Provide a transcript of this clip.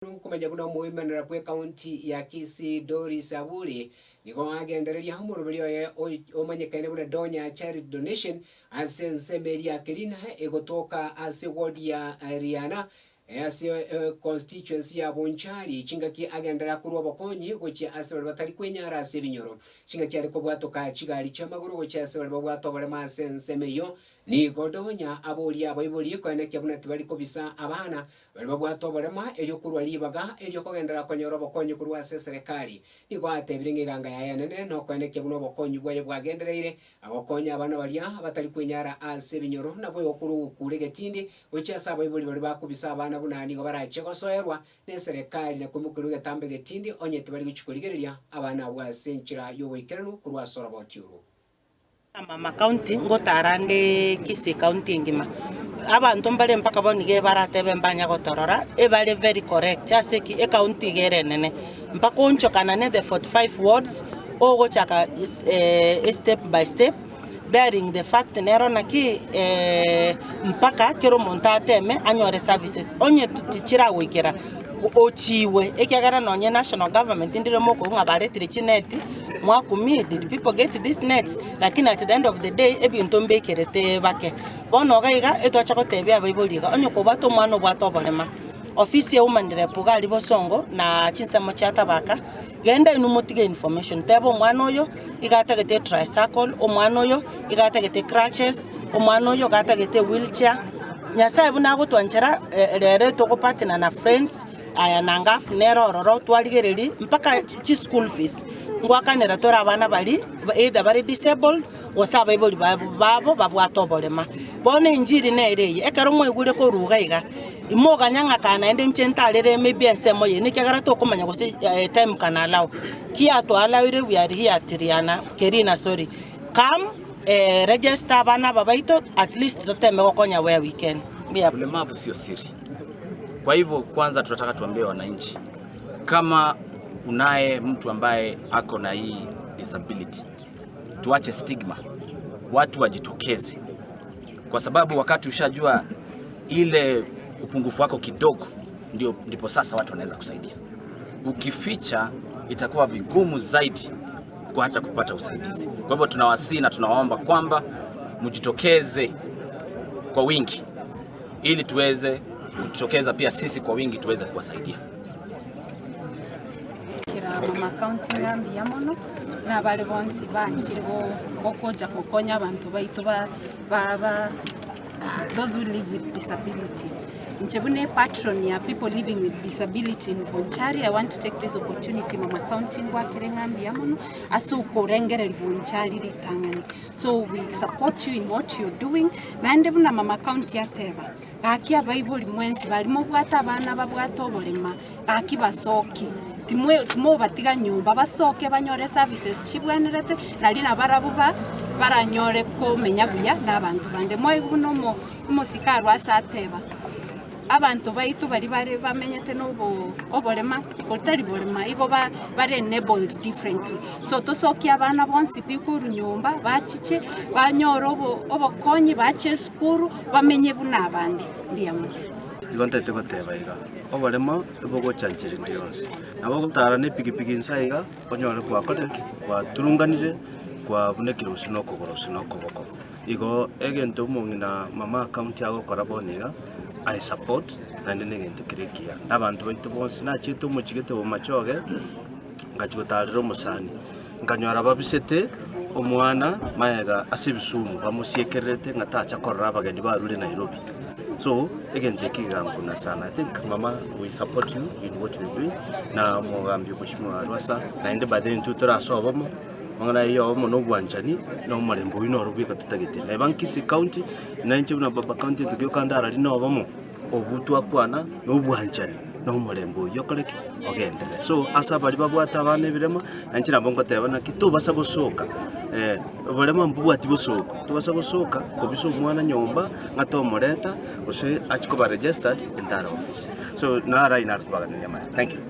Nkomanya buna omoimanera bw'ekaunti ya Kisii Doris Aburi nigo agendereria omoroberi oye omanyekaine buna Donya Charity Donation ase ensemo eria ya Kerina egotoka ase ward ya Riana ase constituency ya Bonchari chingaki agenderera korwa obokonyi gochia ase baria batari kwenyara ase ebinyoro. Chingaki are kobwatoka chigari chiamagoro gochia ase baria babwate oboremo ase ensemo eyio nigo Donya aborie abaibori koenekia buna tibari kobisa abana Baria babwate oborema, erio korwa ribaga erio kogenderera konyora obokonyi korwa ase eserekari. Nigo atebire ng'a eganga yaye enene nokoenekia buna obokonyi bwaye bwagendereire, agokonya abana baria batari kwenyara ase ebinyoro, naboigo korwa ogokura egetindi gochia ase abaibori baria bakobisa abana buna nigo barache gosoerwa neserekari na koimokerwa egetambo egetindi onye tibari gochia korigereria abana abwo ase enchera y'oboikeranu korwa ase oroboti orwo. Mama county ngotara nde Kisii county engima, abanto mbare mpaka bono iga baratebe mbanya gotorora, ebare very correct ase ki ecounty iga ere enene, mpaka oonchokanane the 45 wards, ogochaka step by step, bearing the fact nero naki mpaka kera omonto ateme anyore services, onye tichiragoikera ochiwe ekiagera nonye national government ndire mokoigwa ng'a baretire chineti mwakumia did people get these nets lakini at the end of the day ebinto mbekerete bake. Bono iga iga etwacha gotebia abaibori iga onye kobwate omwana obwate oborema ofisi ya woman rep iga aria bosongo na chinsemo chia tabaka genda inwe motige information teba omwana oyo iga atagete etricycle, omwana oyo iga atagete crutches, omwana oyo iga atagete ewheelchair. Nyasae buna agotwanchera rero togopartner na friends aya na ngafu nere ororo twarigereria mpaka chi school fees ngoakanera tore abana baria either bare disabled gose abaibori babo babwate oborema. Bono enchiri nere eye ekero mwaigure korwa iga iga imoganya ng'a kaa naende inche ntarere maybe ensemo eye ekiagera tokomanya gose time can allow. Ki yatoalloire we are here at Riana Kerina sorry come. Register abana aba baito at least toteme gokonya where we can. Mbuya. Ulemavu sio siri. Kwa hivyo kwanza tunataka tuambie wananchi kama unaye mtu ambaye ako na hii disability, tuache stigma, watu wajitokeze, kwa sababu wakati ushajua ile upungufu wako kidogo, ndio ndipo sasa watu wanaweza kusaidia. Ukificha itakuwa vigumu zaidi kwa hata kupata usaidizi. Kwa hivyo tunawasihi na tunawaomba kwamba mjitokeze kwa wingi ili tuweze kujitokeza pia sisi kwa wingi tuweze kuwasaidia. Kera mama county ng'a mbuya mono, na abare bonsi banchire gokocha gokonya abanto baito ba ba those who live with disability. Inche buna epatron ya people living with disability in Bonchari, I want to take this opportunity mama county ngwakere ng'a mbuya mono ase okorengereria Bonchari ritang'ani. So we support you in what you're doing, naende buna mama county ateba, gaki abaibori mwensi baria mobwate abana babwate oborema, gaki basoki, timwe timobatiga nyomba, basoke banyore services chibwenerete, nari nabarabwo ba baranyore komenya buya na abanto bande. Mwaigwa buna omo omosike arwa ase ateba, abanto baito baria bare bamenyete na obo oborema, otari borema igo ba bare enabled differently. So tosokie abana bonsi pi korwa nyomba bachiche, banyore obo obokonyi bache esukuru, bamenye buna abande. Mbuya mono. Igo ntagete goteba iga, oboremo ebogochanchera ende yonsi. Nabo ogotara na epikipiki inse aiga, onyore gwakorire ki? Gwaturunganire, kwabunekire gose na okogoro gose na okoboko. Igo egento omong'ina mama county agokora bono iga, I support naende na egento kere ekiya. Na abanto baito bonsi, nachiete omochie gete Bomachoge, ngachia gotarera omosani, nkanyora babisete omwana magega ase ebisumu, bamosiekererete ng'a tacha korora abageni barure Nairobi. So, egento eke kegankuna sana. I think mama we support you in what you are doing, na omogambi Mheshimiwa Lwasa, naende by the way intwe tore ase obomo, amang'ana ayio obomo na obwanchani, na omorembe oyio noro bweka totagete. Neba Kisii county, na inche buna baba county intwe gioka ndarari na obomo, obwo twakwana, na obwanchani, na omorembe oyio okore ki? Ogenderere. So, ase abaria babwate abana ebirema, na inche nabo ngoteba naki, tobasa gosoka oborema mbobwati bosoko, tobasa gosoka kobisa omwana nyomba ng'a tomoreta, gose achie koba registered entire office. So, naro ayio nare kobaganeria amaya. Thank you.